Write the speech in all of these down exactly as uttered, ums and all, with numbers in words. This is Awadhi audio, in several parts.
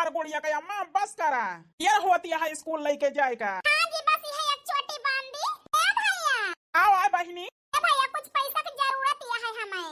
अरे गुड़िया के अम्मा, बस करा, देर होत है स्कूल लइके जाए का। हाँ जी, बस यह एक चोटी बांध दी। ए भैया। आओ, आए बहिनी। ए भैया, कुछ पैसा की जरूरत यह है हमें।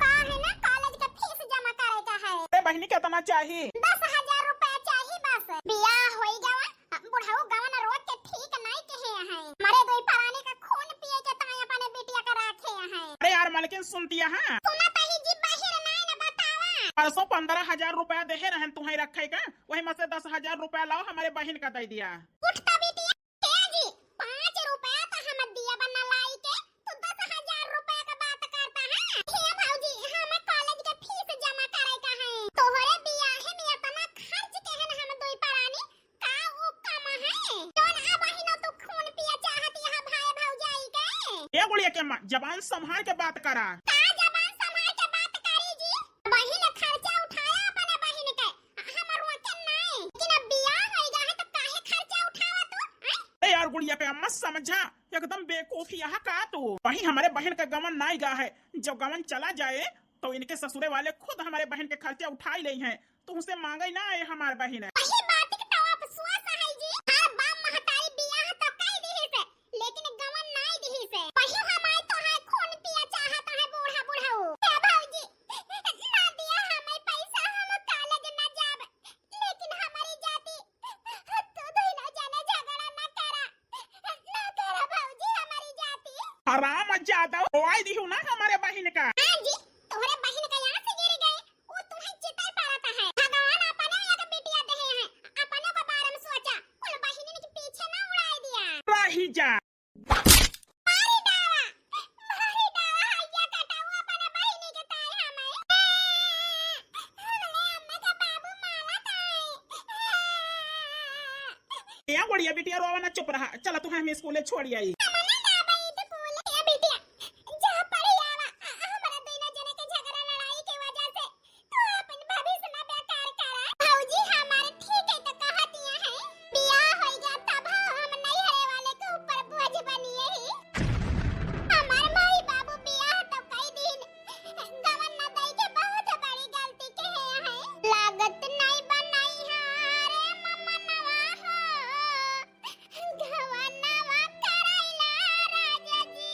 का है ना, कॉलेज के फीस जमा करे का है। ए बहिनी, कितना चाही? दस हजार रुपया चाही बस। बियाह होई गवा, बुढ़ऊ गवन रोज के ठीक नाई कहे हैं। हमारे दुई परानी का खून पिए के ताई अपने बिटिया का राखे हैं। अरे यार मलकिन, सुनतिया हाँ? सुनत ही जी, बाहिर नाई न बतावा। परसों पन्द्रह हजार रुपया देहे रहन तुहई रखे का, वही में से दस हजार रुपया लाओ, हमारे बहिन का दे दिया। उठ तो बिटिया, ए जी, पाँच रुपया तो हम दिया बना लाई के, तू दस हजार रुपया का बात करता है। हे भौजी, हम कॉलेज के फीस जमा करे का है। तोहरे बियाहे में इतना खर्च के है ना हम दुई परानी, का ऊ कम है? जौन अब ही ना तू खून पिया चाहत यहाँ भाई भौजाई के। ए गुड़िया के माँ, जबान संभाल के बात करा। का जबान संभाल के बात करी जी? बहिन खर्चा उठाया अपने बहिन के, हम रोके नाई। लेकिन अब बियाह होई गा है तो काहे खर्चा उठावा तू? हैं? ए यार गुड़िया के अम्मा समझा, एकदम बेवकूफ यहाँ का तू। वही हमारे बहिन का गवन नाई गा है, जब गवन चला जाए तो इनके ससुरे वाले खुद हमारे बहिन के खर्चा उठाई लेई हैं, तुहसे मांगे ना आए हमार बहिन। वही बात के तो अफसोस है जी, हर बाप महतारी बियाह तो कई दिहिस, लेकिन गवन नाई दिहिस। वही हमार तोहार खून पिया चाहत है बूढ़ा बुढ़ऊ। ए भौजी, ना दिया हमें पैसा, हम कॉलेज ना जाब, लेकिन हमारी जाति, तू दोनों जने झगड़ा ना करा, ना करा भौजी हमारी जाति। हराम जादव, होई दिहू ना हमारे बहिन का। हाँ जी, तोहरे बहिन का यहाँ से गिर गए, वो तुम्हें चिताई पड़ता है। भगवान अपने एक बिटिया देहे हैं, अपने के बारे में सोचा, कुल बहिनन के पीछे ना उड़ाई दिया। रही जा। मारी डावा, मारी डावा, हैया कटाऊ अपने बहिनी के ताई हमें। हमरे अम्मा का बाबू मारा ताई। ए गुड़िया बिटिया, रोवा ना, चुप रहा। चला, तू हम स्कूले छोड़ आई। हमने ना भाई तो बोले, ए बिटिया, जा पढ़े आवा। आ, आ, हमारा दोनों जने के झगड़ा लड़ाई के वजह से तू अपन भविष्य ना बेकार करा। भौजी हमारे ठीक है तो कहतिया है, बियाह होई गया तब हम नैहरे वाले के ऊपर बोझ बनिए ही। हमार माई बाबू बियाह तो कई दिन गवन न दई के बहुत बड़ी गलती के है। लागत नहीं बनाई है रे ममनवा हो, गवनवा कराइला राजा जी।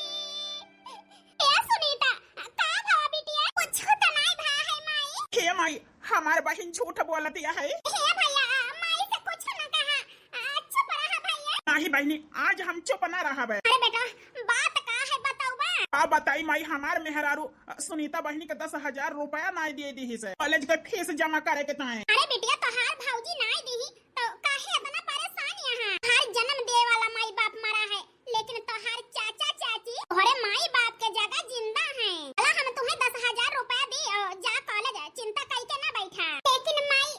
ए सुनीता, का भवा बिटिया? कुछ तो नाई भा है माई। हे माई, हमार बहिन झूठ बोलतिया है। हे भैया, माई से कुछ न कहा। आ, चुप रहा भैया। नाही बहिनी, आज हम चुप ना रहबे। अरे बेटा, बात का है बताउबा? का बताई माई, हमार मेहरारू, अ, सुनीता बहिनी के दस हजार रुपया नाई दे दिहिस है कॉलेज के फीस जमा करे के ताई। अरे बिटिया, तोहार भौजी नाई दिही तो काहे इतना परेशान यहाँ? हर जन्म दे वाला माई बाप मरा है, लेकिन तोहार चाचा चाची तोहरे माई बाप के जगह जिंदा हैं। चला हम तुम्हें दस हजार रुपया दी और जा कॉलेज, चिंता कई के ना बैठा। लेकिन माई,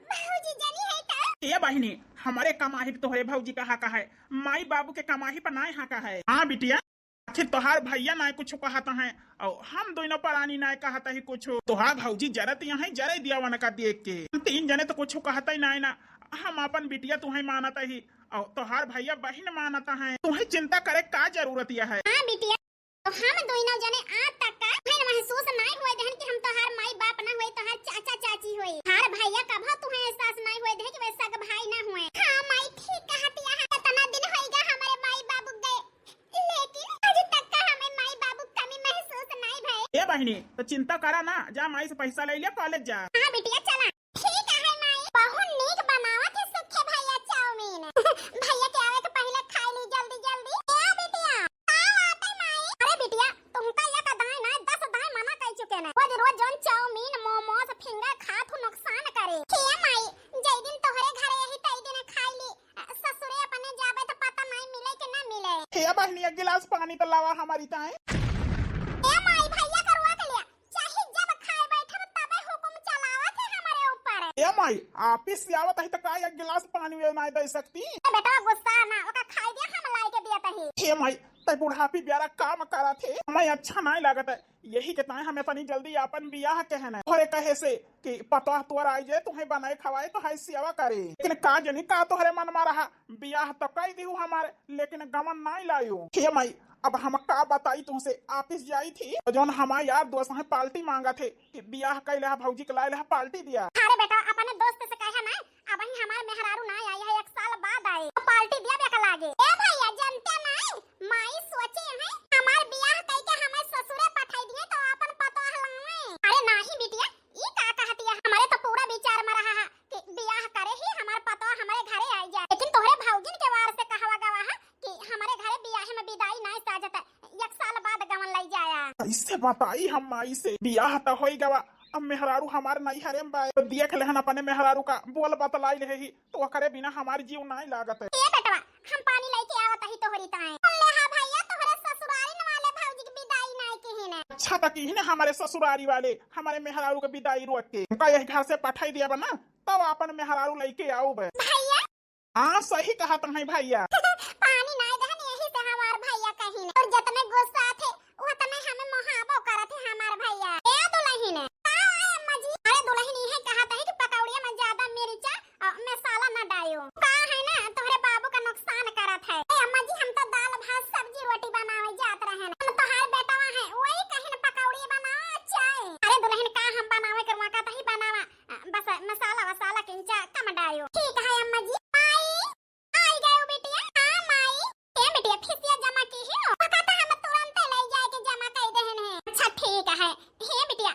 भौजी जनी है तो? ए बहिनी, हमारे कमाही पे तोहरे भौजी का हक है, माई बाबू के कमाही पर नाय हक है। हाँ बिटिया, आखिर तोहार भैया नाय कुछ कहत हैं और हम दोनों परानी नाय कहत ही कुछ। तोहार भौजी जरत यहाँ जरे दिया वन का देख के। हम तीन जने तो कुछ कहत ही नाय ना, हम अपन बिटिया तुहई मानत ही और तोहार भैया बहिन मानत हैं, तुहई चिंता करे का जरूरत यह है? हाँ बिटिया, तो हम दोनों जने आज तक का हमें महसूस नाय हुए दहन कि हम तोहार माई बाप ना हुए, तोहार चाचा चाची हुए। हमार भैया कभो तुहें एहसास नाय हुए दे कि वे सग भाई ना हुए। हाँ माई, ठीक कहतिया है, इतना दिन होइगा हमारे माई बाबू गए, लेकिन आज तक का हमें माई बाबू कमी महसूस नाय भई। ए बहिनी, तो चिंता करा ना, जा माई से पैसा ले लिया, कॉलेज जा। हाँ बिटिया, चला। ठीक है माई, बहुत नीक बनावत है सुखे भैया चाउमीन। भैया के आवे के पहले खाई ली जल्दी जल्दी। ए बिटिया, का बात है माई? अरे बिटिया, तुमका एक दाई ना दस दाई मना कर चुके हैं। रोज रोज जौन चाउमीन, मोमोज, फिंगर खात हूँ नुकसान करे। हे माई, जय दिन तोहरे घरे यही तई दिन खाई ली। ससुरे अपने जाबे तो पता नहीं मिले कि ना मिले। हे बहिनी, एक गिलास पानी तो लावा हमारी ताई। ए माई, भैया करुआ के लिया, चाहे जब खाए बैठब तबे हुकुम चलावत है हमारे ऊपर। ए माई, ऑफिस से आवत ही तो का एक गिलास पानी वे नाय दे सकती? ए बेटा गुस्सा ना, ओका खाए दिया, हम लाई के दिया तही। हे माई, तै बुढ़ापी ब्यारा काम करत है, हमें अच्छा नाय लागत है। यही के ताई हमें तनी जल्दी अपन बियाह के है ना। तोहरे कहे से कि पतोह तोर आई जे, तुहें बनाए खवाए, तोहाई सेवा करे। लेकिन का जनी का तोहरे मन मा रहा, बियाह तो कई दिहू हमारे, लेकिन गवन नाय लायो। हे माई, अब हम का बताई तुमसे, ऑफिस जाई थी, तो जौन हमार यार दोस्त हैं पार्टी मांगत है कि बियाह कइले हा भौजी के लाइले हा पार्टी दिया। अरे बेटा, अपने दोस्त से कैसे बताई हम माई से? बियाह त होई गवा, अब मेहरारू हमार नैहरे में बा। देख लेहन अपने मेहरारू का, बोल बतलाई लेही, तो ओकरे बिना हमार जीव नाई लागत है। ए बेटवा, हम पानी लेके आवत ही तोहरी ताए। सुन ले हा भैया, तोहरे ससुरारी वाले भौजी के विदाई नाई किहिन। अच्छा त किहिन हमारे ससुरारी वाले, हमारे मेहरारू के विदाई रोक के। उनका यही घर से पठाई दिया बना, तब अपन मेहरारू लेके आउब। भैया, हाँ, सही कहत है भैया। पानी नाई दहन, यही से हमार भैया कहिन। और जतने गुस्सा थे, उतने हमें मोहाबो करत है हमार भैया। ए दुलहिन। का है अम्मा जी? अरे दुलहिन, इहे कहत है कि पकौड़िया में ज्यादा मिर्चा और मसाला न डायो। का है ना, तोहरे बाबू का नुकसान करत है। ए अम्मा जी, हम तो दाल भात सब्जी रोटी बनावे जात रहे। हम तोहार बेटवा है, वही कहिन पकौड़ी बनावा चाय। अरे दुलहिन, का हम बनावे करवा का तही बनावा। बस मसाला वसाला किंचा कम डायो। ठीक है अम्मा जी। माई, आई गयो बिटिया। हाँ माई। ए बिटिया, फीसिया जमा की ही हो? ओका तो हम तुरंते ले जाए के जमा कर देहन है। अच्छा ठीक है। हे बिटिया,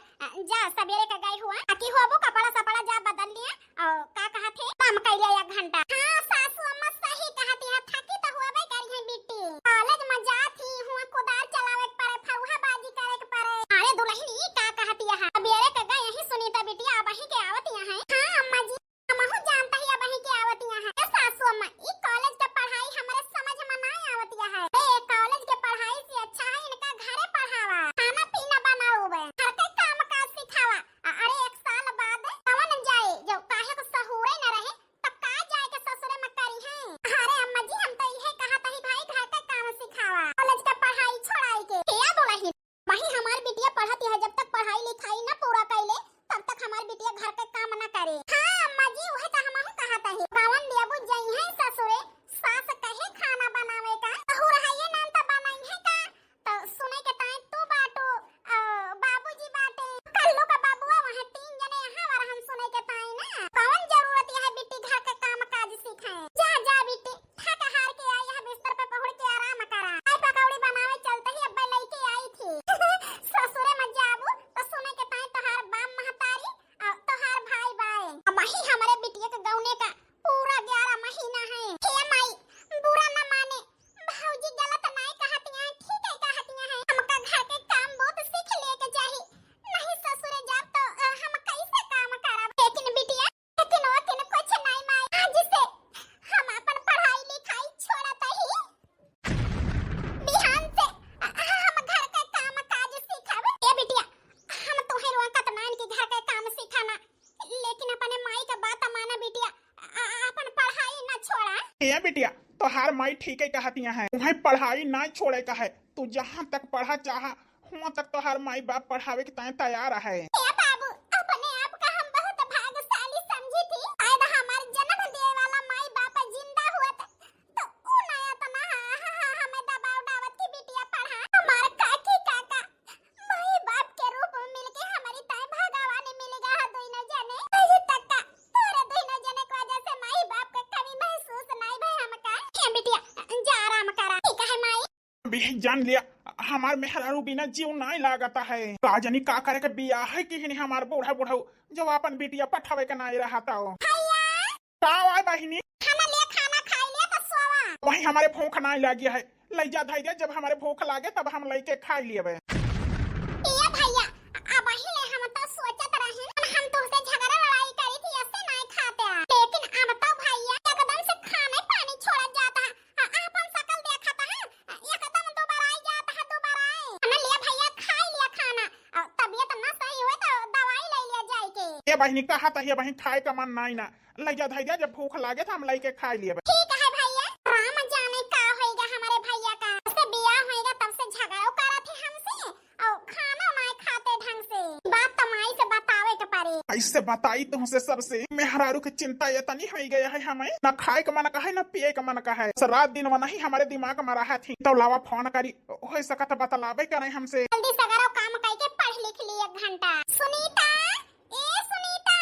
जा सबेरे का गई हुआ, ताकि होबो कपड़ा सपड़ा जा बदल लिया। और का कहा थे, काम कर लिया एक घंटा। हाँ सासू अम्मा सही कहा थी, थकी तो होबे करी है बिट्टी। कॉलेज में जात ही हुआ, कुदार चलावे के पड़े, फरुहा बाजी करे के पड़े। अरे दुलहिन, ई का कहत है? सबेरे का गई यही सुनीता बिटिया, अब वही के आवत यहाँ है। हाँ अम्मा जी, हमहू जानता ही अब वही के आवत यहाँ है। ए सासू अम्मा, ई कॉलेज के पढ़ाई हमरे समझ में ना आवत यहाँ है। ए, कॉलेज के पढ़ाई से अच्छा है इनका घरे पढ़ावा, खाना पीना बनाओ बे, घर के काम काज सिखावा। अ-, अरे एक साल बाद कवन जाए, जो काहे को सहूरे न रहे, तब का जाए के ससुरे में करी है? अरे अम्मा जी, हम तो इहे कहत ही भाई घर के काम सिखावा, कॉलेज के पढ़ाई छोड़ाई के। क्या बोला ही? वही हमार बिटिया पढ़त है, जब तक पढ़ाई लिखाई ना पूरा कैले, तब तक हमार बिटिया घर के काम ना करे। हाँ अम्मा जी, वही तो हमहू कहत है। कवन देबू जइहे ससुरे, सास कहे खाना बनावे का, कहू रहा ये नाम तो बनाई है का? तो सुने के ताई तू बाटू, अ, बाबूजी बाटे, कल्लू का बाबुआ वहाँ तीन जने यहाँ वर हम सुने के ताई ना। कवन जरूरत है बिट्टी घर के काम काज सीखे? जा, जा बिट्टी, थक हार के आई है, बिस्तर पे पहुड़ के आराम करा। आई पकौड़ी बनावे चलते ही अब्बे लेके आई थी। ससुरे में जाबू तो सुने के ताई तोहार बाप महतारी और तोहार भाई बाए। अब वही हमारे बिटिया के गौने का पूरा ग्यारह महीना है। हे माई, बुरा न माने, भौजी गलत नाई कहतिया है, ठीक है कहतिया है। हमका घर के काम बहुत सीख लिए के चाही, नहीं ससुरे जाब तो, अ, हम कैसे काम करब? लेकिन बिटिया, लेकिन वकिन कुछ नाई माई, आज से हम अपन पढ़ाई लिखाई छोड़त ही। बिहान से, अ, हम घर के काम काज सीखब। ए बिटिया, हम तोहे रोकत नान के घर के काम सीखाना, लेकिन अपने माई का बात माना बिटिया, अ, अ, अपन पढ़ाई ना छोड़ा। ए बिटिया, तोहार माई ठीके कहतिया है, तुम्हें पढ़ाई ना छोड़े का है, तू जहाँ तक पढ़ा चाहा, हुआं तक तोहार माई बाप पढ़ावे के ताई तैयार है। ए बाबू, अपने आप का हम बहुत भाग्यशाली समझी थी। शायद हमार जन्म देवे वाला माई बाप जिंदा हुआ त, तो ऊ ना इतना ह-, ह-, ह-, हमें दबाव डावत कि बिटिया पढ़ा। हमार काकी काका माई बाप के रूप में मिलके हमारी ताई भगवान मिल गया है दोनों जने। अभी तक का तोरे दोनों जने की वजह से माई बाप के कमी महसूस नहीं भई हमका। हे बिटिया, जा आराम करा। ठीक है माई। अभी जान लिया, हमार मेहरारू बिना जीव नाई लागता है। का जानी का करे के बियाह है कि हिनी हमार बूढ़ा बुढ़ऊ, जो अपन बिटिया पठावे के नाई रहता हो। भैया! का आय बहिनी? खाना ले, खाना खाई ले तो सोवा। वही हमारे भूख नाई लागी है, ले जा धई दे, जब हमारे भूख लागे तब हम लेके खाई लेबे। ए भैया, अबही ले हम तो सोचत रहे, हम तुमसे झगड़ा लड़ाई करी थी, ऐसे नाई खाते हैं। लेकिन अब तो भैया एकदम से खाने पानी छोड़ा जाता है। आ, आपन शकल देखत है, एकदम दुबराई जात है, दुबराई। अरे ले भैया, खाई लिया खाना। आ, तबियत ना सही होए तो दवाई ले लिया जाए के। ए बहिनी, कहा त ये बहिन खाए का मन नाई ना। ले जा धई दे, जब भूख लागे तो हम लेके खाई लिया। ठीक है भैया, राम जाने का होएगा हमारे भैया का। जब से बियाह होएगा तब से झगड़ा करत है हमसे। और खाना ना खाते ढंग से। बात तो माई से बतावे के पड़े। कैसे बताई तुमसे सबसे? मेहरारू के चिंता इतनी होई गया है हमें। ना खाए के मन का है, ना पिए के मन का है। स-, रात दिन वही हमारे दिमाग में रहा थी। तो लावा फोन करी, हो सकत बतलावे करे हमसे। जल्दी सगरो काम करके पढ़ लिख ली एक घंटा। सुनीता, ए सुनीता,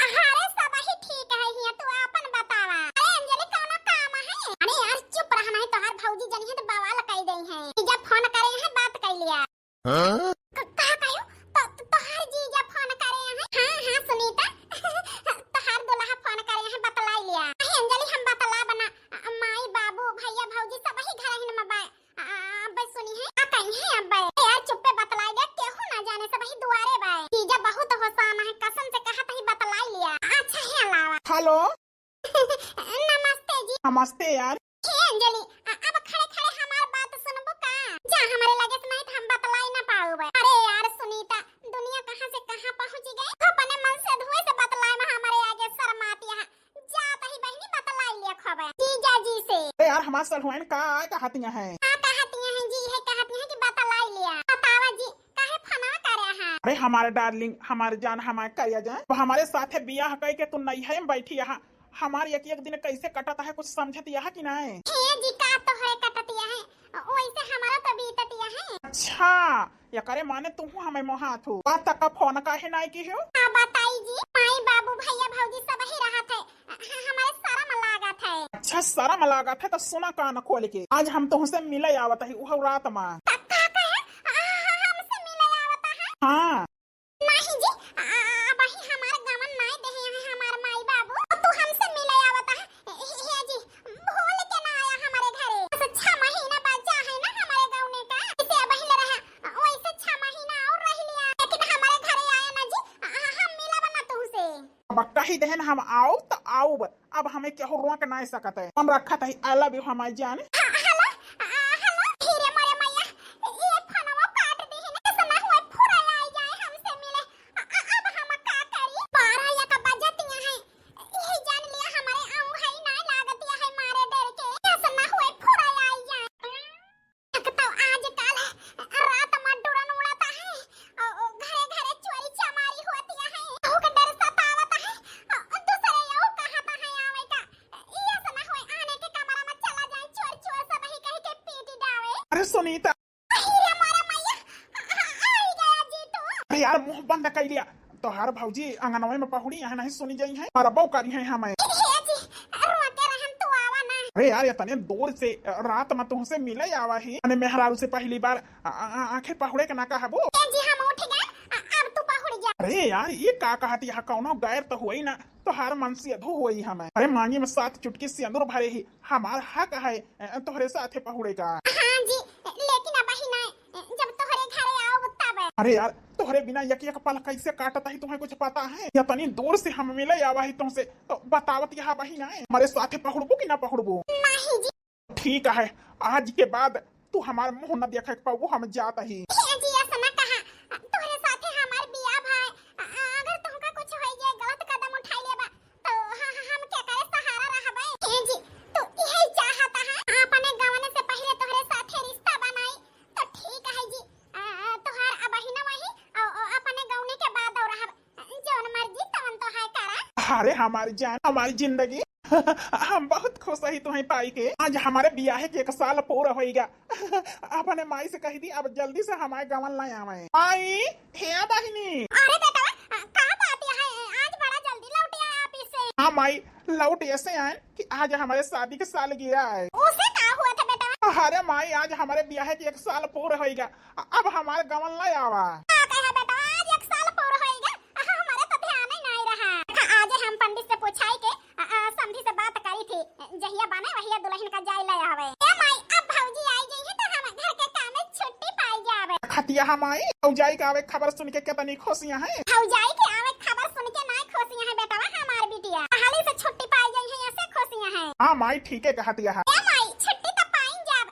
अरे सब ही ठीक है हिया, तू आपन बतावा। अरे अंजलि, कौनो काम है? अरे यार चुप रह, नहीं तोहार भौजी जनी है तो बवाल कई दई है। जब फोन करे हैं बात कई लिया। हाँ? क-, का कहो? तो, तो, तोहार जीजा फोन करे हैं? हाँ, हाँ, सुनीता। तोहार दुल्हा फोन करे हैं, बतलाई लिया। अहे, अंजलि, हम बतला बना। अ, माई, बाबू, भैया, भौजी, सब ही घर हिन में बा। अ, अ, अब्बे सुनी है। का कही है अब्बे? ए, यार, चुप्पे बतलाई दे। हेलो। नमस्ते जी। नमस्ते यार। हे अंजलि, अ-, अब खड़े खड़े हमार बात सुनबो का? जा हमरे लगे से, नहीं तो हम बतलाई ना पाउब। अरे यार सुनीता, दुनिया कहाँ से कहाँ पहुँच गई। अपने मन से धुए से बतलाए में हमारे आगे शर्माती है। जा तही बहिनी बतलाई लिया खबर जीजा जी से। अरे यार हमार सलहुआइन का कहतिया है? का कहतिया है जी? है कहतिया है कि बतलाई लिया। बतावा जी, काहे फोनवा करे हैं? अरे हमारे डार्लिंग, हमारे जान, हमारे करिया जान, तो हमारे साथे बियाह कई के तू नैहरे में बैठी यहाँ। हमार एक एक दिन कैसे कटत है, कुछ समझत यह कि नहीं? हे जी, का तोहरे कटतिया है, वैसे हमारा तो बीततिया है। अच्छा, एकरे माने तुहू हमें मोहात हो। बात तक का फोन काहे नहीं की हो? का बताई जी, माई बाबू भैया भौजी सब ही रहत है, ह-, हमारे शरम लागत है। अच्छा शरम लागत है तो सुना कान खोल के, आज हम तुहसे मिले आवत ही उहौ रात में। त-, का कहे? आ, हमसे मिले आवत है? हाँ। नहीं जी, आ, अबही हमार गवन नाई देहे हैं हमार माई बाबू। तू हमसे मिले आवत है? हे, हे जी, भूल के ना आया हमारे घरे। बस छह महीना बचा है ना हमारे गवने का। इसे अबही ले रहा, वैसे छह महीना और रह लिया। लेकिन हमारे घरे आया ना जी, आ, हम मिलब ना तुमसे। अब कही देहन हम आउब त आउब, अब हमें केहू रोक नाई सकत है। हम रखत है, I love you हमारी जान। हाँ, हेलो, आ, हेलो। धीरे मोरे मैया, ये फोनवा काट दी है ना, ऐसा ना हुआ फुरा आई जाए हमसे मिले। आ, आ, अब हम का करी? बारह एक बजतिया है। यही जान लिया हमारे आऊँ है ना लागतिया है मारे डर के। ऐसा ना हुआ फुरा आई जाए। एक तो आजकल रात में ड्रोन उड़ाता है, ओ, ओ, घरे घरे चोरी चमारी होती है, ओहू के डर सतावता है, ओ, दूसरे यो कहता है आवे का, ये से ना होए आने के कमरा में चला जाए चोर चोर सब ही कह के पीट डावे। अरे सुनीता। अरे मोरे मैया, आ, आ, आई गया जी तू। अरे यार मुंह बंद कर लिया। तोहार भौजी अंगनवे में पहुड़ी है, नहीं सुनी जाई है, मरबो करी है हमें। ए जी, रोके रहन तू आवा ना। अरे यार, इतने दूर से रात में तुमसे मिले आवा ही, अने मेहरारू से पहली बार आ, आ, आ, आखिर पहुड़े के ना कहबो? ए जी, हम उठ गए, आ, अब तू पहुड़ जा। अरे यार, ये का कहत यहाँ, कौनो गैर तो हुई ना, तोहार मन से अधू हुई हमें। अरे मांगी में सात चुटकी सिंदूर भरे ही, हमार हक है, अ, तोहरे साथे पहुड़े का। हाँ जी, लेकिन अब ही ना, जब तोहरे घरे आओ तब। अरे यार, तोहरे बिना एक एक पल कैसे काटत ही, तुम्हें कुछ पता है? इतनी दूर से हम मिले आवा ही तुमसे, तो बतावत यहाँ बही ना, हमारे साथे पहुड़बो कि ना पहुड़बो? नहीं जी। ठीक है, आज के बाद तू हमार मुंह न देखे के पाबू, हम जात ही। ए जी, ऐसा ना कहा, तोहरे साथे हमार बियाह भाई, अ-, अगर तुमका कुछ होई जाए, गलत कदम उठाई लेबा, तो ह-, ह-, हम केकरे सहारा रहबे? ए जी, तू यही चाहता है, अपने गवने से पहले तोहरे साथे रिश्ता बनाई, तो ठीक है जी, अ, अ, तोहार अबहिना वही, अ, अ, अपने गवने के बाद और रहब, जौन मर्जी तवन तो है करा। अरे हमारी जान, हमारी जिंदगी, हम बहुत खुश ही तुम्हें पाई के। आज हमारे बियाहे के एक साल पूरा होइगा। अपने माई से कही थी, अब जल्दी से हमारे गवन ला आवे। माई, हे बहिनी। अरे बेटवा, का बात है? आज बड़ा जल्दी लौट आया ऑफिस से। हाँ माई, लौट ऐसे आए कि आज हमारे शादी के सालगिरह है। उसे का हुआ था बेटवा? अरे माई, आज हमारे बियाहे के एक साल पूरा होइगा, अब हमारे गवन ला आवा। का कहा बेटवा, आज एक साल पूरा होइगा, हमारे तो ध्यान ही नहीं रहा। आज हम पंडित से पूछाई के, अ, अ, समधी से बात करी थी, जहिया बने वहिया दुल्हन का जाए ले आवे। ए माई, अब भौजी आई गई है तो हम घर के काम में छुट्टी पाई जावे। खतिया हम आई, भौजाई का आवे खबर सुन के कितनी खुशियां हैं। भौजाई के आवे खबर सुन के नाई खुशियां हैं बेटवा हमार बिटिया। हाली से छुट्टी पाई गई है, ऐसे खुशियां हैं। हाँ माई, ठीक है कहतिया है। ए माई, छुट्टी तो पाई जाब।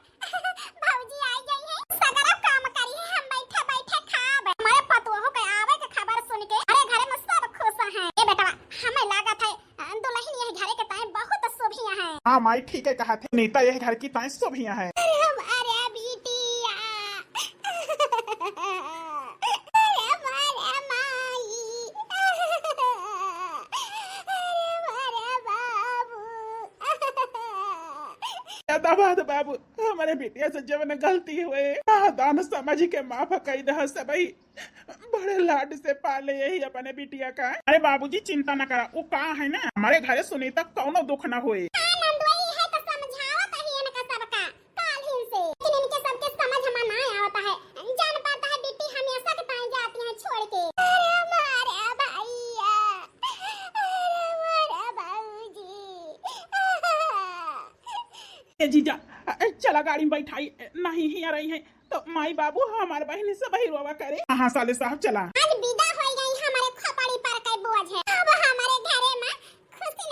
भौजी आई गई है, सगरा काम करी है, हम बैठे बैठे खाब। हमारे पतोहू के आवे के खबर सुन के अरे घरे में सब खुश हैं। ए बेटवा, हमें लागत है, अ, दुल्हन यही घरे के ताई बहुत सुभिया है। हाँ माई, ठीक है कहा थे, नीता यही घर की ताई सुभिया है। अरे हमारे बिटिया, अरे हमारे माई, अरे हमारे बाबू। दामाद बाबू, हमारे बिटिया से जवन गलती हुए, नादान समझ के माफ कई दह सबही। बड़े लाड से पाले यही अपने बिटिया का। अरे बाबूजी चिंता न करा, वो का है ना, हमारे घरे सुनीता कौनो दुख न होए। हाँ नंदुआ, ई है तो समझावत ही इनका सबका काल ही से, लेकिन इनके सबके समझ में ना आवता है। जान पाता है बिट्टी हमेशा के ताई जाती है छोड़ के। अरे मारे भैया, अरे मारे बाबूजी। ए जीजा, चला गाड़ी में बैठाई, नहीं हिया रही है तो माई बाबू हमारे बहन से बही रोवा करे। हाँ साले साहब चला। आज विदा हो गई हमारे खोपड़ी पर के बोझ है। अब हमारे घरे में खुशी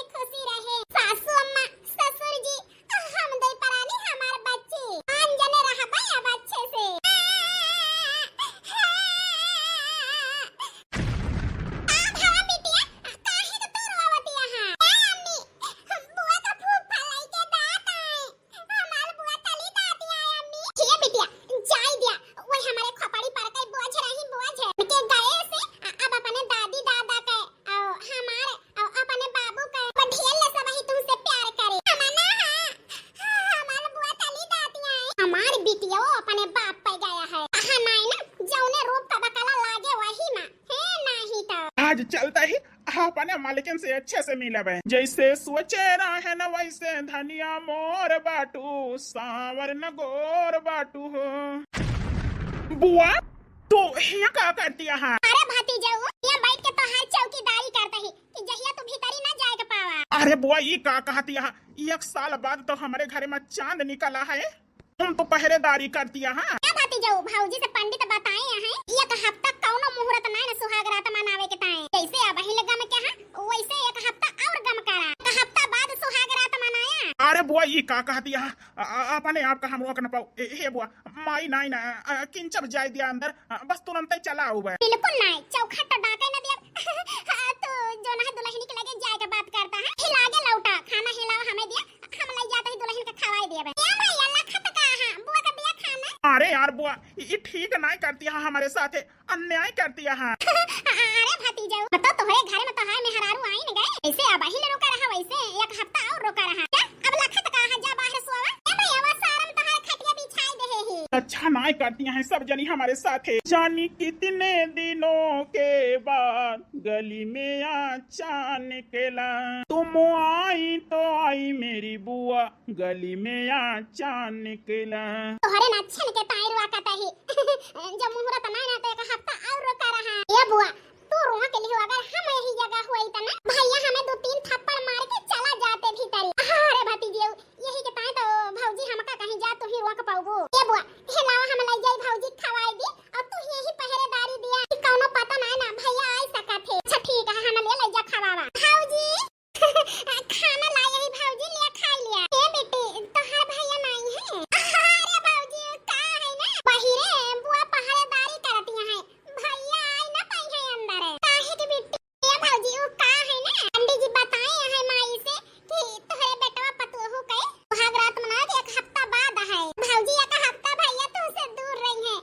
चलता ही अपने मालिकन से अच्छे से मिलब। जैसे सोचे रहन वैसे धनिया मोर बाटू, साँवर न गोर बाटू हो। बुआ, तू हियाँ का करती है? अरे भतीजऊ, हियाँ बैठ के तोहार चौकीदारी करता ही कि जहिया तू भीतरी ना जाए के पावा। अरे बुआ, ई का कहती है? एक साल बाद तो हमरे घरे में चाँद निकला है, हम तो पहरेदारी करती है। ए भतीजऊ, भौजी से पंडित बताए हैं, एक हफ्ता कौनो मुहूर्त नाय न सुहाग रात मनावे के ताई। जैसे अबहिन गमके हैं, वैसे एक हफ्ता और गमकारा। एक हफ्ता बाद सुहाग रात मनाया। अरे बुआ, ई का कहती है? अ-, अ-, अपने आप का हम रोक न पाऊ। ए, हे बुआ, माई नाई ना, अ, किंचब जाए दिया अंदर, अ, बस तुरंते चला आऊ बे। बिल्कुल नाई, चौखट डाके न दिया। हाँ, तो जो ना दुल्हन के लगे जाए के बात करता है, हिला के लौटा, खाना हिलाओ हमें दिया, हम लई जाते ही दुल्हन के खवाई दिया बे। ए माई, अल्लाह खत का है, बुआ का दिया खाना। अरे यार बुआ, ई ठीक नाई करती है हमारे साथ, अन्याय करती है। अरे भतीजऊ, तो तोहरे घर में तोहार मेहरारू आई न गए, ऐसे अबहिन रुका रहा, वैसे एक हफ्ता और रुका रहा। क्या? अब लखत का है, जा बाहर सोवा। ए भैया, वो सारम तोहार खटिया बिछाई दे ही। अच्छा नाई करती हैं सब जनी हमारे साथ है। जानी कितने दिनों के बाद गली में अचानक ला, तुम आई तो आई मेरी बुआ, गली में अचानक ला। तोहरे ना छन के ताई रुआ का तही। जब मुहूर्त ना ना तो एक हफ्ता और रुका रहा। ए बुआ, तू रोआ के लिहो, अगर हम यही जगह हुई त ना, भैया हमें दो तीन थप्पड़ मार के चला जाते भीतरी। अरे भतीजे, यही के ताई तो भौजी हमका कहीं जा, तू ही रोक पाऊबू। ए बुआ, हे लावा हम ले जाई भौजी खवाई दी, और तू यही पहरेदारी दिया कि कौनो पता ना ना भैया आई सका थे। अच्छा ठीक है, हम ले ले जा खवावा। भौजी, खाना लाई यही भौजी, लिया खाई लिया। ए बेटी, तोहार भैया नाई है? अरे भौजी, का है ना, बहिरे बुआ पहरेदारी करती है, भैया आई ना पाई है अंदर। काहे के बेटी? ए भौजी, उ का है ना, पंडित जी बताए हैं माई से कि तोहरे बेटवा पतोहू के सुहाग रात मनावे के एक हफ्ता बाद है। भौजी, एक हफ्ता भैया तुमसे दूर रही है।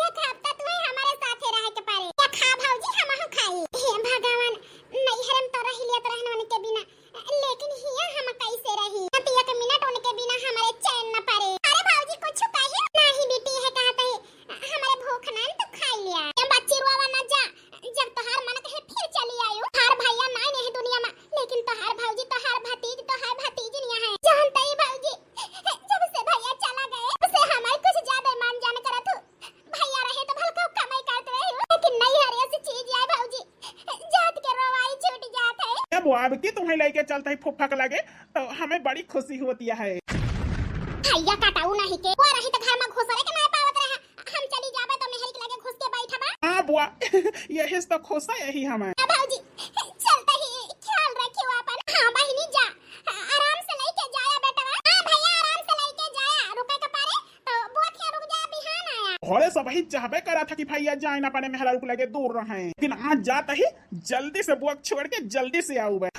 एक हफ्ता तुम्हें हमारे साथे रहे के पड़े। या खा भौजी, हमहू खाई। हे भगवान, नैहर में तो रह लियत रहन उनके बिना, लेकिन हिया हम कैसे रही? ना तो एक मिनट उनके बिना हमारे चैन न पड़े। अरे भौजी, कुछ कही? नहीं बेटी, है कहते हैं, हमारे भूख ना तो खाई लिया। ए बच्ची, रोवा ना जा, जब तोहार मन कहे फिर चली आयु। तोहार भैया नाई नहीं दुनिया में, लेकिन तोहार भौजी, तोहार भतीज, तोहार भतीजनिया है। जानते ही भौजी, जब से भैया चला गए, उसे हमारे कुछ ज्यादा मान जान करत हूँ। भैया रहे तो भलका कमाई करत रहे हो, लेकिन नहीं हरे ऐसी चीज आए भौजी, जात के रोवाई छूट जात है। अब वो अब की तुम्हें लेके चलता है फुफ्फा के लगे, तो हमें बड़ी खुशी होती है। भैया कटाऊ नहीं के, वो रही तो घर में घुसरे के नहीं पावत रहा। हम चली जाबे तो मेहरी के लगे घुस के बैठबा। हाँ बुआ, यही से तो खुश है यही हमें। ए भौजी, चलते ही ख्याल रखियो अपन। हाँ बहिनी जा, आराम से लेके जाया बेटवा। हाँ भैया, आराम से लेके जाया, रुके के पारे तो बुआ के रुक जा, बिहान आया। घरे सब ही चाहबे करा था कि भैया जाए ना अपने मेहरारू के लगे दूर रहे, लेकिन आज जाता ही जल्दी से बुआ छोड़ के जल्दी से आऊ बे।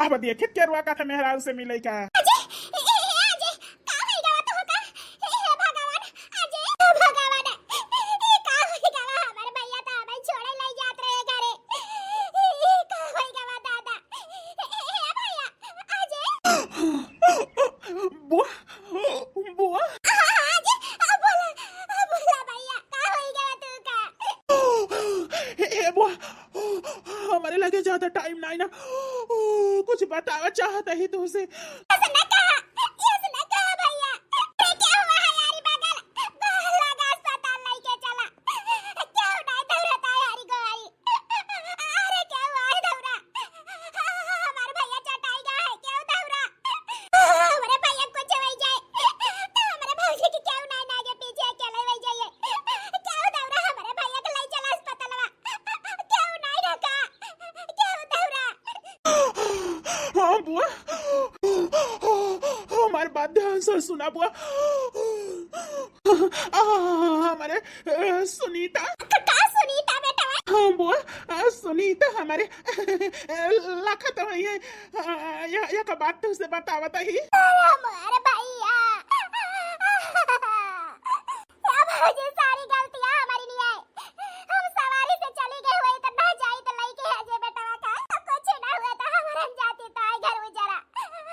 अब देखे केरुआ का था मेहरारू से मिले का। अजय, ए, ए, अजय, का होई गवा तोहका? हे भगवान, अजय, भगवान, ई का होई गवा? हमर भैया तो हमें छोड़े लई जात रहे घरे। ई का होई गवा दादा? हे भैया, अजय। बुआ, बुआ। अजय, बोला, बोला भैया, का होई गवा तोहका? हे, हे बुआ, हमरे लगे ज्यादा टाइम नाई ना, कुछ बतावा चाहत ही तुमसे। ऐसे ना कहा, ऐसे ना कहा भैया। अरे क्या हुआ है यारी बगल? लगा अस्पताल लेके चला। क्यों नहीं दौड़ता है यारी गोरी? अरे क्या हुआ है दौड़ा? हमारे भैया चटाई गया है, क्यों दौड़ा? हमारे भैया कुछ हो जाए तो हमारे भौजी की क्यों नहीं ना आगे पीछे अकेले हो जाइए? क्यों दौड़ा? हमारे भैया को ले चला अस्पताल। क्यों नहीं रखा? क्यों दौड़ा? हाँ बुआ, हमार बात ध्यान से सुना बुआ। आ, हमारे, अ, सुनीता। क-, का सुनीता बेटवा? हाँ बुआ, अ, सुनीता हमारे, अ, लखत हुई है। अ, यह, यह का बात तुमसे बतावत ही। अरे हमारे भैया। ए भौजी, सारी गलतियां हमारी नहीं है। हम सवारी से चली गई हुई तो ना जाई तो लइके आ जे बेटवा का। तो कुछ ना हुआ तो हम रह जाती तो आई घर उजरा।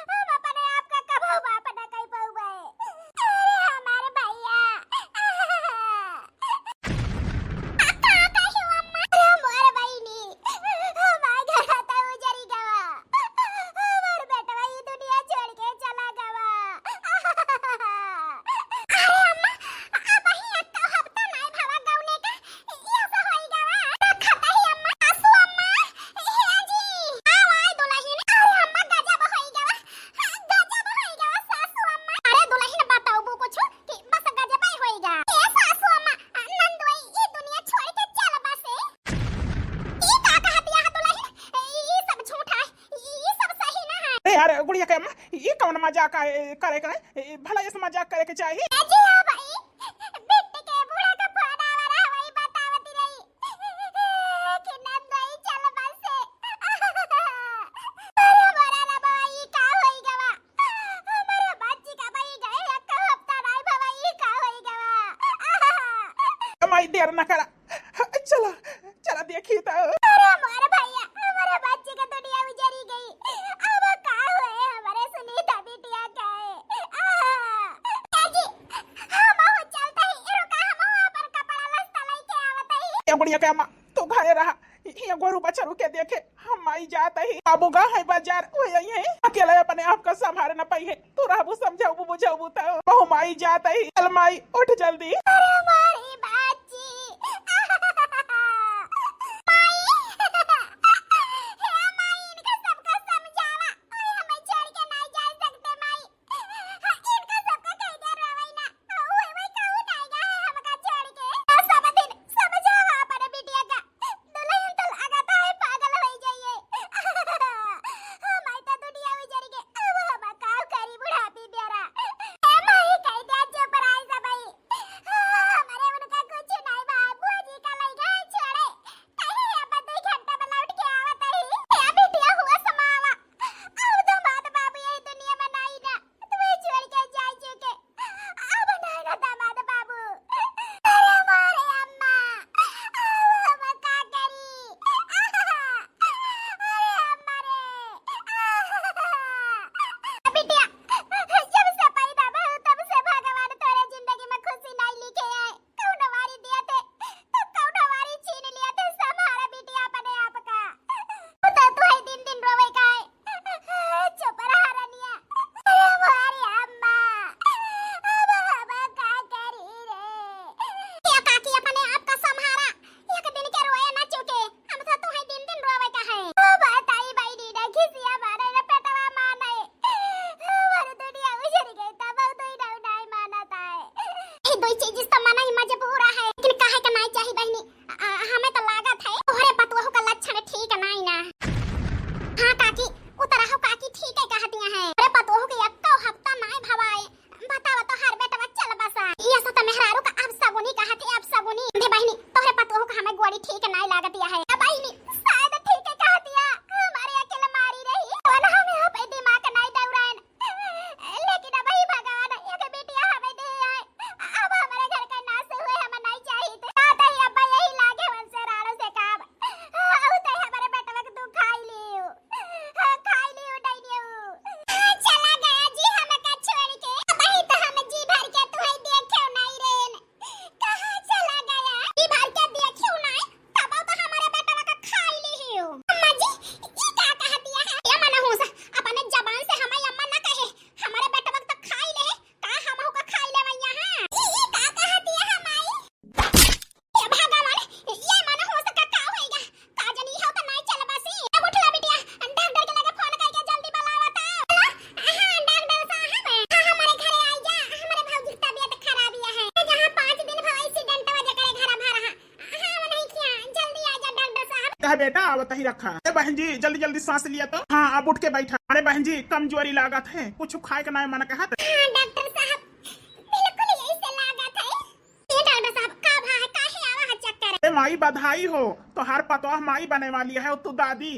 हम अपने आप का कबो बाप ना कह पाऊबे। अरे हमारे भैया। का, का कही अम्मा? अरे मोर बहिनी। अरे गुड़िया के अम्मा, ई कौन मजाक आए, करे के रहे? ई भला इस मजाक करे के चाही? ए जी हाँ भाई, बिट्टी के बूढ़ा का फोन आवा रहा, वही बतावती रही कि नंदोई चल बस से। अरे मोरा रे बाबा, ई का होई गवा? हमारे बच्ची का भाई गए, एक हफ्ता नहीं भवा, ई का होई गवा? माई, देर न करा, चला, चला देखी तो। अरे मोर भैया, हमारे बच्ची का दुनिया उजरी गई। अब का होए हमारे सुनीता बिटिया का है? आहा। ए जी, हम हो चलते ही, रुका, हम हो अपन कपड़ा लत्ता लेके आवत ही। ए बुढ़िया के अम्मा, तू घरे रहा, ये गोरू बछरू के देखे, हम माई जात ही। बाबू गा है बाजार, वो यही है, अकेला अपने आप का संभाल न पाई है। तू रहबू, समझाबू, बुझाबू तो। बहु माई जात ही, चल माई, उठ जल्दी। अरे मारी बाची। माई, हे माई, इनका सबका समझावा। ओए, हमें छोड़ के नहीं जा सकते माई। इनका सबका कह दे रोवई ना। ओए, ओए, कहू नहीं गा है हमका छोड़ के। सब दिन समझावा अपने बिटिया का। दुल्हन तो लागत है पागल होई जाइए। हमारी तो दुनिया उजर के, अब हम का करी बुढ़ापी बेरा। ए माई, कह दे चुप रहा सबई। हमारे उनका कुछ नहीं बा, बुआ जी का लई गए छोड़े। कहीं अब दो घंटा में लौट के आवत ही। ए बिटिया हुआ समावा। अब तो बात बाबू यही दुनिया में नहीं ना। तुम्हें छोड़ के जाए चुके। अब नहीं ना दामाद बाबू। अरे मोरे अम्मा, अब हम का करी? अरे अम्मा रे। बिटिया, जब से पैदा भऊ, तब से भगवान तोरे जिंदगी में खुशी नहीं लिखे है। कौनो वारी दिया थे, तो कौनो वारी छीन लिया थे, संभारा बिटिया अपने आप का। तो तू है दिन दिन रोवे का है। चुप रहा रनिया। अरे मोरी अम्मा, अब हम का करी रे? ए काकी, अपने आप का संभारा, एक दिन के रोए ना चुके। हम तो तुहे दिन दिन रोवे का है। ओ बताई बहिनी ना, खिसिया मारे ना, पेटवा माने। हमारे दुनिया उजर गई, तब अब दुई ना उनाई मानत है। ई दुई चीज तो मना ही मजबूर है, लेकिन काहे का नाई चाही बहिनी? आ, हमें तो लागत है तोहरे पतोहू का लक्षण ठीक नाई ना। हाँ काकी, उतरा हो काकी, ठीक है कहतिया है। अरे पतोहू के एक्को हफ्ता नाई भवाए, बतावा तो हर बेटवा चल बसा। ये सो तो मेहरारू का अब सगुनी कहत है, अब सगुनी। दे बहिनी, तोहरे पतोहू का हमें गोड़ी ठीक नाई लागतिया है। ए बहिनी, शायद ठीक है कहतिया, हमारे अकेले मारी रही। तो ना हमें यहाँ पे दिमाग नाई दौड़ाएन। लेकिन अब ही भगवान एक बिटिया हमें दे आए। अब हमारे घर का नाश हुए, हम नाई चाहित। ना तो ही अब यही लागे उनसे राड़ो से काम। हाँ, उ तो हमारे बेटवा के तू खाई लियो। हाँ, खाई लियो, डाइनियो। हाँ, चला गया जी हमका छोड़ के। अब ही तो हम जी भर के तुहे देखे नहीं रेन। कहाँ चला गया? जी भर के देखे नहीं, तब तो हमारे बेटवा का खाई लियो। अम्मा जी, ई का कह दिया है? ये मना हो सा, अपने जबान से हमें अम्मा ना कहे। हमारे बेटवा का तो खाई ले, का हम का खाई ले भैया? हाँ, ई, ई का कह दिया है माई? हे भगवान, ये मन हो सका का होइगा? का जनी हो त नाई चल बसी। अब उठला बिटिया, डॉक्टर के लगे फोन करके जल्दी बुलावा त। हेलो, हाँ, डॉक्टर साहब, हाँ, हमारे घरे आई जा, हमारे भौजी की तबीयत खराब ही है। जहाँ पाँच दिन भवा एक्सीडेंट वजह करे घर भर रहा। हाँ, वो नहीं किया, जल्दी आ जा डॉक्टर साहब। कह बेटा, आवत ही रखा। ए बहन जी, जल्दी जल्दी सांस लिया तो। हाँ, अब उठ के बैठा। अरे बहन जी, कमजोरी लागत है, कुछ खाए के नाई मन कहत। हाँ, डॉक्टर साहब, बिल्कुल यही से लागत है। ए डॉक्टर साहब, का भा है? काहे आवा है चक्कर? ए माई, बधाई हो, तोहार पतोह माई बने वाली है, और तू दादी।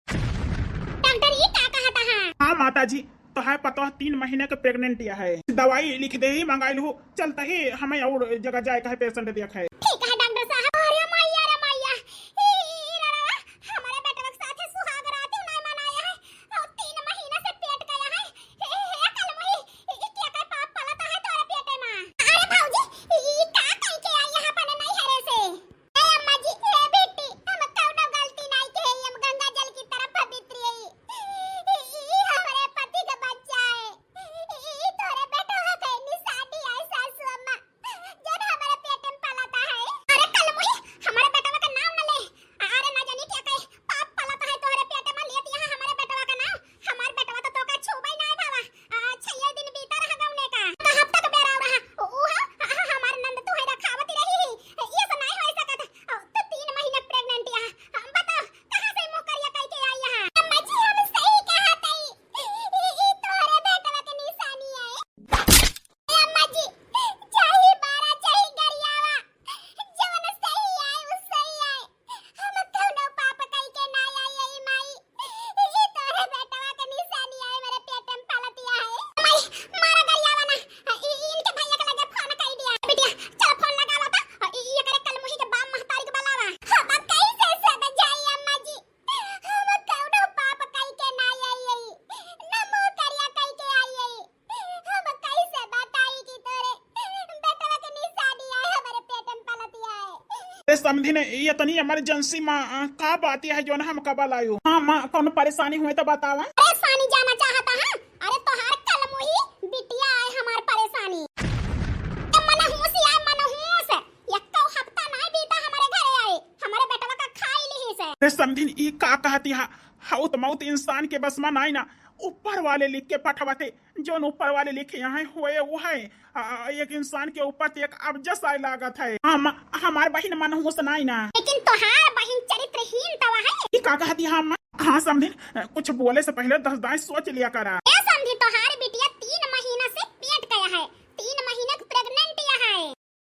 डॉक्टर, ये का कहत है? हाँ माता जी, तोहार पतोह तीन महीने के प्रेग्नेंट है। दवाई लिख दे ही, मंगाई लू, चलता ही हमें और जगह जाए का है, पेशेंट देख है। ठीक है डॉक्टर साहब। अरे मैया रे मैया, ई, ई लड़वा हमारे बेटवा के साथे सुहाग रात ही नहीं मनाया है, और तीन महीना से पेट गया है। हे, हे, कलमुही, ई, ई क्या का पाप पलता है तोरे पेटे में? अरे भौजी, ई, ई का कह के आई यहाँ अपने नैहरे से? ए अम्मा जी, ए बेटी, हम कौनो गलती नहीं के, हम गंगा जल की तरह पवित्र है। ई, ई, ई हमारे पति का बच्चा है। ई, ई तोरे बेटवा के निशानी है सासू अम्मा। जौन हमारे पेट में पलता है। समधिन, ये तनी emergency मा, अ, का बात है जौन हमका बलायो? हाँ माँ, कौन परेशानी हुए तो बतावा। परेशानी जाना चाहता है? अरे तोहार कलमुही बिटिया आए हमार परेशानी। ए मनहूस आए मनहूस, यक्को हफ्ता नाई बीता हमारे घरे आए, हमारे बेटवा का खाई लिहिस। अरे समधिन, ई का कहती हा? हौत मौत इंसान के बस मा नाई ना, ऊपर वाले लिख के पठवते, जौन ऊपर वाले लिखे यहाँ होए वो है। आ, एक इंसान के ऊपर तो एक अबजस आए लागत है। हम, हमार बहिन मनहूस नाई ना। लेकिन तोहार बहिन चरित्रहीन तवा है। ई का कहती हा अम्मा? हाँ समधिन, कुछ बोले से पहले दस दाएं सोच लिया करा। ए समधी, तोहार बिटिया तीन महीना से पेट का है, तीन महीना के pregnant या है।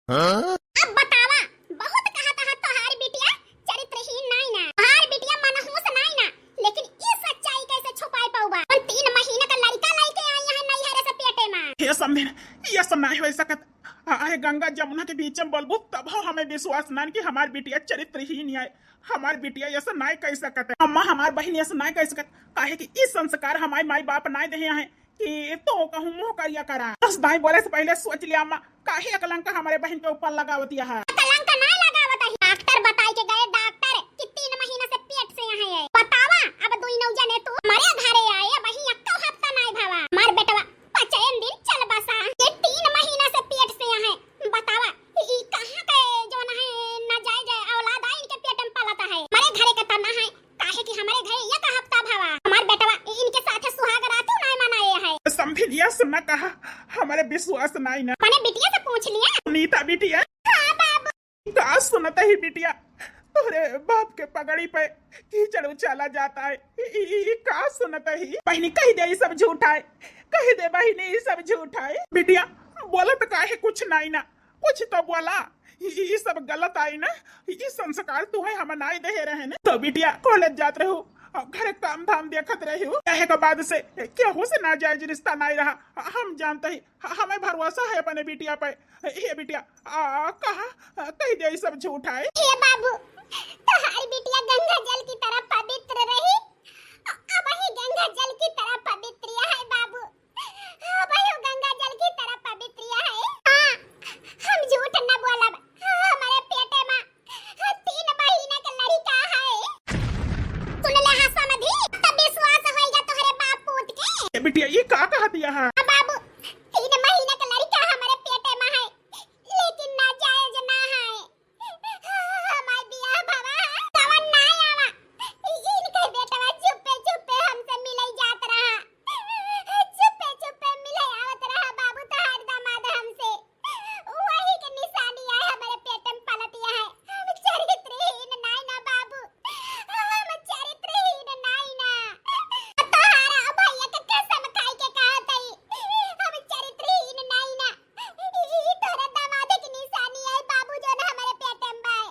हाँ? अब बतावा, बहुत कहत हा तोहार बिटिया चरित्रहीन नाई ना, तोहार बिटिया मनहूस नाई ना, लेकिन ई सच्चाई कैसे छुपाई पाउबा? हम तीन महीना का लड़का लइके आई है नैहरे से पेटे मा। हे समधिन, ये सब नाई हो सकत। अरे गंगा जमुना के बीच में बोलबू तब हो हमें विश्वास नाई कि हमार बिटिया चरित्रहीन है, हमार बिटिया ऐसा नाई कह सकत है। अम्मा, हमार बहिन ऐसा नाई कह सकत, काहे कि ई संस्कार हमारे माई बाप नाई देहे हैं। कि तो कहूँ मुँह करिया करा। दस दाई बोले से पहले सोच लिया अम्मा, काहे कलंक हमारे बहिन के ऊपर लगावत यह? कलंक ना लगावत ही। डॉक्टर बताई के गए डॉक्टर कि तीन महीना से पेट से यहाँ है। बतावा, अब दुई नौ जने तू हमारे घरे आए, अब ही यक्को हफ्ता नाई भवा। हमार बेटवा पचैन दिन चल बसा। ये तीन महीना से पेट से यहाँ है। बतावा, ई कहाँ के जौन है नाजायज औलाद आ इनके पेट में पलत है। हमारे घरे के तना है। काहे कि हमारे घरे एक हफ्ता भवा हमार बेटवा इनके साथे सुहाग रातू नाय मनाए है। समधिन, यस न कहा, हमारे विश्वास नाई ना। अपने बिटिया से पूछ लिया। सुनीता बिटिया। हाँ बाबू। का सुनत ही बिटिया, तोरे बाप के पगड़ी पे कीचड़ उछाला जाता है। ई, ई, ई, ई का सुनत ही? बहिनी कह दे ई सब झूठा है, कह दे बहिनी ई सब झूठा है। बिटिया बोलत काहे कुछ नाई ना, कुछ तो बोला। ई, ई सब गलत आई ना, ई संस्कार तुहे हम नाई देहे रहे ने। तो बिटिया कॉलेज जात रहू, घरे काम धाम देखत रहू, कहे के बाद से केहू से नाजायज रिश्ता नाई रहा। हम जानते ही, हमें भरोसा है अपने बिटिया पे। हे बिटिया, आ, कहा, कह दे ई सब झूठ है। हे बाबू, तोहार बिटिया गंगा जल की तरह पवित्र रही, अब ही गंगा जल की तरह पवित्र है बाबू। हाँ भाई, वो गंगा जल की तरह पवित्र है। हाँ, हम झूठ न बोलब। हाँ, हमारे पेटे में, हाँ, तीन महीना का लड़का है। सुन ले हाँ समधी, तब विश्वास होइगा तोहरे बाप पूत के। ए बिटिया, ये का कहा दिया है? हाँ बाबू, तीन महीना का लड़का हमारे पेटे में है, लेकिन नाजायज ना है। हमार बियाह भवा, कवन ना आवा। इनके बेटवा चुप्पे चुप्पे हमसे मिले जात रहा, चुप्पे चुप्पे मिले आवत रहा बाबू तोहार दामाद हमसे। वही के निशानी आए हमारे पेट में पलतिया है। हम चरित्रहीन नाई ना बाबू, हम चरित्रहीन नाई ना। तोहारा भैया के कसम खाई के कहत हई, हम चरित्रहीन नाई ना। ई, ई तोहरे दामाद के निशानी है बाबू, जौन हमरे पेटे में बाए।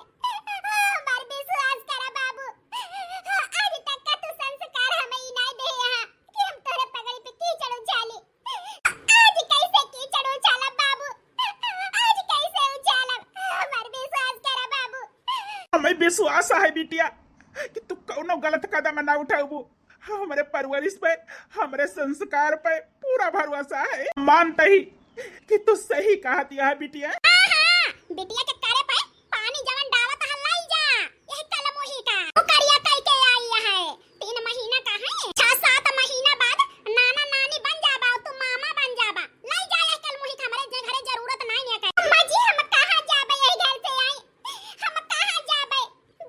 हमार विश्वास करा बाबू, आज तक का तू संस्कार हमें ई नाय दे यहाँ कि हम तोहरे पगड़ी पे कीचड़ उछाली। आज कैसे कीचड़ उछालब बाबू, आज कैसे उछालब? हमार विश्वास करा बाबू। हमें विश्वास है बिटिया कि तू कौनो गलत कदम ना उठाबू। हमरे परवरिश पे, हमरे संस्कार पे पूरा भरोसा है। मानत ही कि तू सही कहत यह बिटिया। हाँ, हाँ, बिटिया के करे पे पानी जवन डावत ह लाई जा, यह कलमुही का। वो करिया कई के आई है, तीन महीना का है, छह सात महीना बाद नाना नानी बन जाबा, तू मामा बन जाबा। लाई जा यह कलमुही का, हमरे जे घरे जरूरत नाई है। अम्मा जी, हम कहाँ जाबे, यही घर से आई, हम कहाँ जाबे?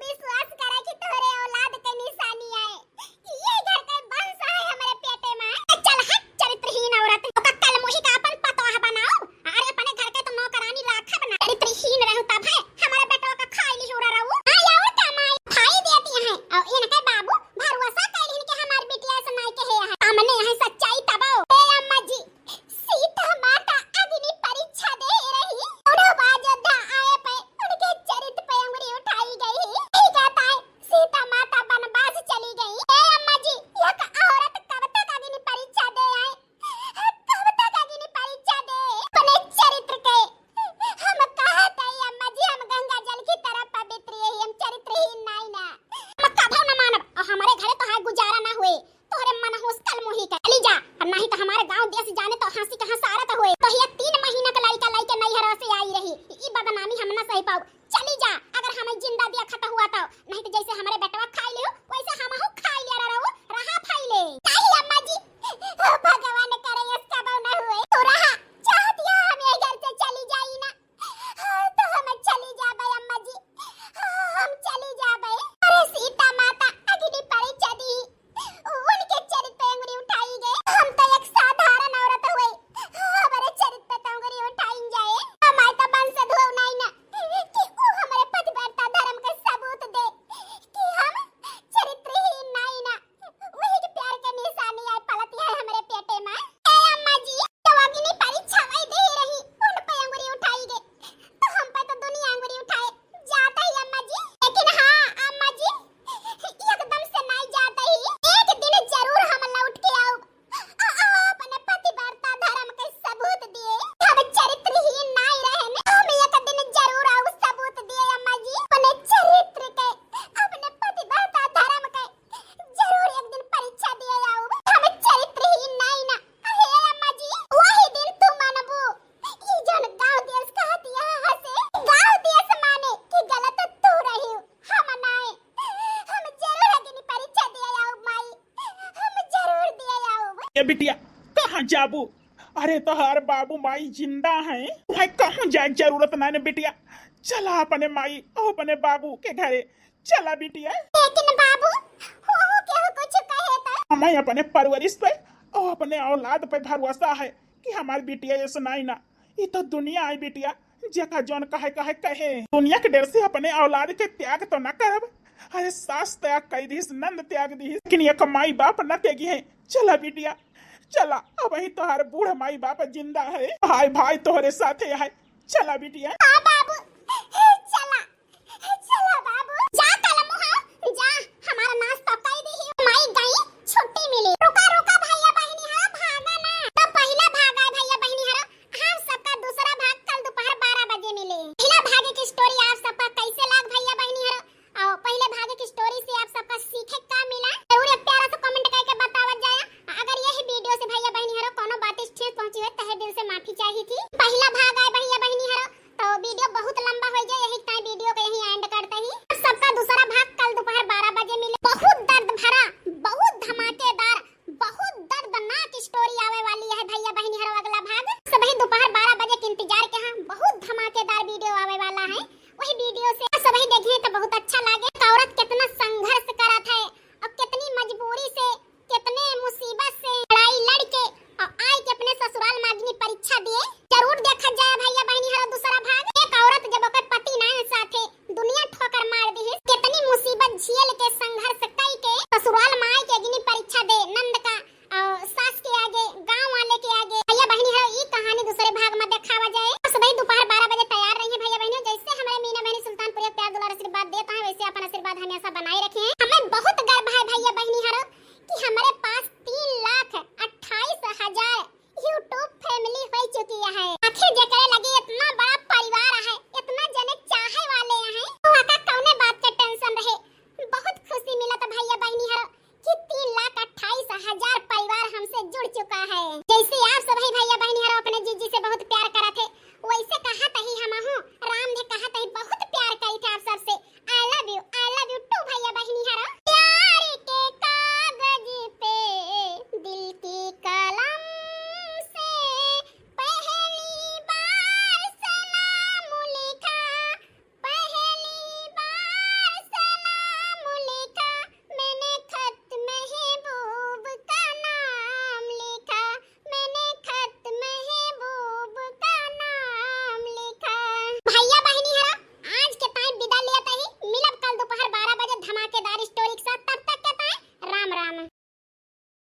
विश्वास करा कि तोहरे औलाद के निशानी आए, कि ये घर के वंश है हमरे पेटे में। चल हट चरित्रहीन औरत, ओका कलमुही का अपन पतोह बनाओ, अरे अपने घर के तो नौकरानी राखब ना। चरित्रहीन रहू तब है, हमारे बेटवा का खाई ली हो रहू। हाँ, और का माई खाई देती है, और इनके बाबू भरोसा कैलिन कि हमार बिटिया से नाई कहे है। सामने है सच्चाई तबो। ए अम्मा जी, सीता माता अग्नि परीक्षा दे रही। उन्हों अयोध्या आए पे उनके चरित पे उंगली उठाई गई। यही कहता है, सीता माता वनवास चली गई। ए अम्मा जी, एक औरत कब तक अग्नि परीक्षा दे आए? कब तक अग्नि परीक्षा दे? अपने चरित्र के हम कहत है अम्मा जी, हम गंगा जल की तरह पवित्र यही, हम चरित्रहीन नाई ना। हम कभो न मानब, और हमारे घरे तो है गुजारा ना हुए। तोहरे मनहूस कलमुही के। चली जा, और नहीं तो हमारे गांव देश जाने तो हंसी के हंसारत हुए। तो ये तीन महीना का लड़का लइके नैहरा से आई रही, ई बदनामी हम ना सही पाऊ। चली जा, अगर हमें ए बिटिया, कहाँ जाबू? अरे तोहार बाबू माई जिंदा हैं, वहीं कहूँ जाए के जरूरत ना ने बिटिया। चला अपने माई और अपने बाबू के घरे चला बिटिया। लेकिन बाबू, वो केहू कुछ कहे तो? हमें अपने परवरिश पे और अपने औलाद पे भरोसा है कि हमार बिटिया ऐसे नहीं ना। ये तो दुनिया है बिटिया, जेका जौन कहे कहे कहे। दुनिया के डर से अपने औलाद के त्याग तो ना करब। अरे सास त्याग कर दिस, नंद त्याग दिस, लेकिन एक माई बाप न त्यागी है। चला बिटिया, चला, अब ही तोहार बूढ़ माई बाप जिंदा है। हाय भाई तोहरे साथे है। चला बिटिया।